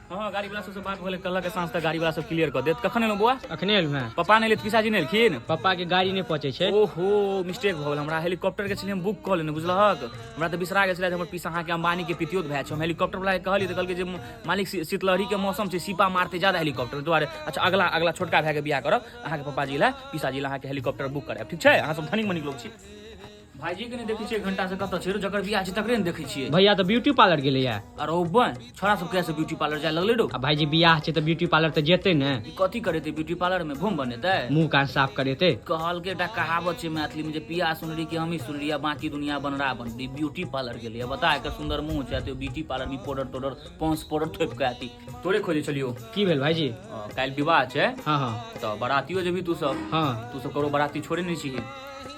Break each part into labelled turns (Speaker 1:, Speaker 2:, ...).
Speaker 1: हँ, गाड़ी वाला सबसँ बात भेलै, कहलक साँझ तक गाड़ी वाला सब क्लियर कऽ देत। कखन एलहुँ बौआ?
Speaker 2: अखने एलहुँ हेँ।
Speaker 1: पप्पा नहि एलथि, पिसाजी नहि एलखिन?
Speaker 2: पप्पा के गाड़ी नहि पहुँचै छै।
Speaker 1: ओहो, मिस्टेक भऽ गेल हमरा। हेलीकॉप्टर के छलियै हम बुक कऽ लेने, बुझलहक? हमरा तऽ बिसरा गेल छलै जे हमर पीसा अहाँके अंबानी के पितियोत भाय छै। हम हेलीकॉप्टर वाला के कहलियै तऽ कहलकै जे मालिक, शीतलहरी के मौसम छै, सीपा मारते ज्यादा हेलीकॉप्टर दुआरे। अच्छा, अगला अगला छोटका भाय के बियाह करब, अहाँके पप्पाजी लए, पिसाजी लए अहाँके हेलीकॉप्टर बुक करायब। ठीक छै? अहाँ सब धनिक मनिक लोक छी। भाईजी के नहि देखै छियै एक घंटा से, कतऽ छै? जकर बियाह छै तकरे ने देखै छियै।
Speaker 2: भैया तऽ ब्यूटी पार्लर गेलैया।
Speaker 1: अरे बन, छोरा सब कैसे ब्यूटी पार्लर जाय लगलै रो?
Speaker 2: आ भाईजी, बियाह छै तऽ ब्यूटी पार्लर तऽ जेतै ने।
Speaker 1: ई कथी करेतै ब्यूटी पार्लर में? भूम बनेतै?
Speaker 2: मुंह कान साफ करेतै।
Speaker 1: कहलके एकटा कहावत छै मैथिली में जे पिया सुनरी के हमही सुनरी आ बाकी दुनिया बनरा बनरी। ब्यूटी पार्लर गेलै, बता, एकर सुंदर मुंह छै तो ब्यूटी पार्लर में पाउडर तोडर पॉन्स पाउडर थोपि के आती। तोरे खोजे छलियो।
Speaker 2: की भेल भाईजी?
Speaker 1: काल्हि विवाह छै।
Speaker 2: हाँ हाँ।
Speaker 1: तऽ बरातियो जेबही तू सब?
Speaker 2: हाँ।
Speaker 1: तू सब ककरो बराती छोड़े नहि छिही।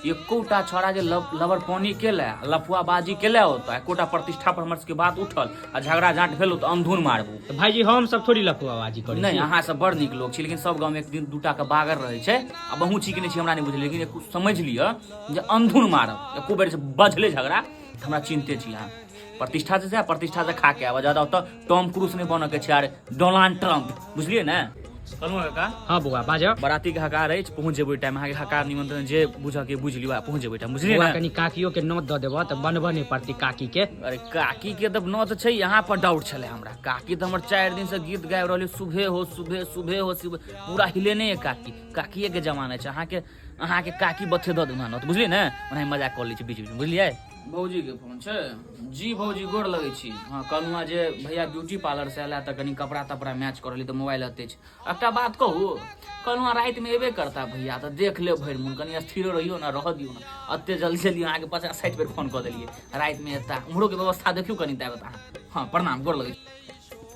Speaker 1: एकोटा छौड़ा जे लवर पानी केले, लफुआ बाजी केले ओतऽ, एकोटा प्रतिष्ठा पर हमर सबके बात उठल आ झगड़ा झाँट भेल तऽ अंधुन मारबू।
Speaker 2: तऽ भाईजी, हम सब थोड़ी लफुआबाजी करै
Speaker 1: नहि छी। अहाँ सब बड़ नीक लोक छी, लेकिन सब गाँवमे एक दिन दूटा के बागर रहै छै। आ बहु छी कि नहि छी हमरा नहि बुझल, लेकिन एक समझि लिअ जे अंधुन मारब। एको बेर जे बजलै झगड़ा तऽ हमरा चिन्हते छी अहाँ। प्रतिष्ठा से जाय, प्रतिष्ठा से खा के आबऽ। ज्यादा ओतऽ टॉम क्रूज नहि बनऽ के छै आर डोनाल्ड ट्रम्प, बुझलियै ने? कहलहुँ काका।
Speaker 2: हाँ बौआ, बाजऽ।
Speaker 1: बराती के हकार अछि, पहुँच जेबै टाइम। अहाँके हकार निमंत्रण जे बुझऽ के बुझि लियौ आ पहुँच जेबै टाइम, बुझलियै
Speaker 2: बौआ
Speaker 1: ने?
Speaker 2: कनी काकियो के नोत दऽ देबऽ तऽ बनबऽ नहि पड़तै काकी के।
Speaker 1: अरे, काकी के तऽ नोत छै, यहाँ पर डाउट छलै हमरा। काकी तऽ हमर 4 दिन से गीत गाबि रहल सुबह हो सुबह, सुबह हो सुबह, पूरा हिलेने है काकी। काकिए के जमाना छै। अहाँके अहाँके काकी बथे दऽ देब नोत, बुझलियै ने? ओनाही मजाक कऽ लै छी बीच बीच, बुझलियै? भौजी के फोन छै। जी भौजी, गोर लगै छी। हँ, कहलहुँ हँ जे भैया ब्यूटी पार्लर से एला तऽ कनि कपड़ा तपड़ा मैच करली तऽ मोबाइल अते छै। एकटा बात कहू? कहलहुँ हँ, रातिमे एबे करता भैया तऽ देख लेब भरि मोन। कनि स्थिरो रहियौ ने, रहऽ दियौ ने। एते जल्दी जल्दी अहाँके 50-60 बेर फोन कऽ देलियै। रातिमे एता, उम्हरोके व्यवस्था देखियौ कनि ताबत अहाँ। हँ, प्रणाम, गोर लगै छी।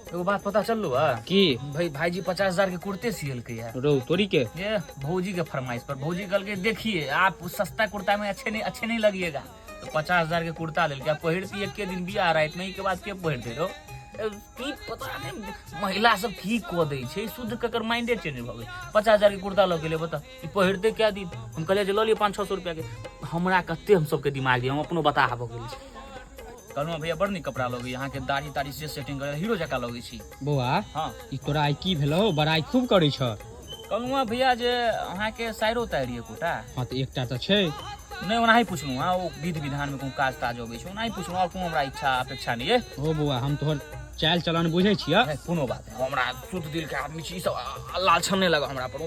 Speaker 1: एगो बात पता चललो है?
Speaker 2: की?
Speaker 1: भाई, भाईजी 50,000 के कुर्ते सियलकै है।
Speaker 2: रौ तोरी के।
Speaker 1: ये भौजी के फरमाइश पर। भौजी कहलकै, देखिए आप सस्ता कुर्ता में अच्छे नहीं, अच्छे नहीं लगिएगा। तो 50,000 के कुर्ता लेलकै आ पहिरती एके दिन बियाह राति में, के बाद के पहिरते रहो? की पता नहीं महिला सब की कऽ दै छै, शुद्ध ककर माइंडे चेंज भऽ गेल। 50,000 के कुर्ता लऽ गेलै, बता, ई पहिरते कए दिन? हम कहलियै जे लऽ लिअ 500-600 रुपया के। हमरा कते हम सबके दिमाग हम अपनो बताह भऽ गेल छी। कहलहुँ भैया, बड़ नीक कपड़ा लगैए अहाँके, दाढ़ी ताढ़ी से सेटिंग करे हीरो जकाँ लगै छी।
Speaker 2: बौआ।
Speaker 1: हँ।
Speaker 2: ई तोरा आइ की भेलौ? बड़ाइ खूब करै छ।
Speaker 1: कहलहुँ हँ भैया जे अहाँके साइरो तारि एकोटा?
Speaker 2: हँ, तऽ एकटा तऽ छै।
Speaker 1: नहि, ओनाही पुछलहुँ हँ। ओ विध विधानमे कोनो काज ताज अबै छै, ओनाही पुछलहुँ। आओर कोनो हमरा इच्छा अपेक्षा नहि अइ।
Speaker 2: ओ बौआ, हम तोहर चालि चलन बुझै छियह।
Speaker 1: नहि, कोनो बात नहि। हमरा शुद्ध दिलके आदमी छी, ई सब लालछन नहि लगऽ हमरा पर।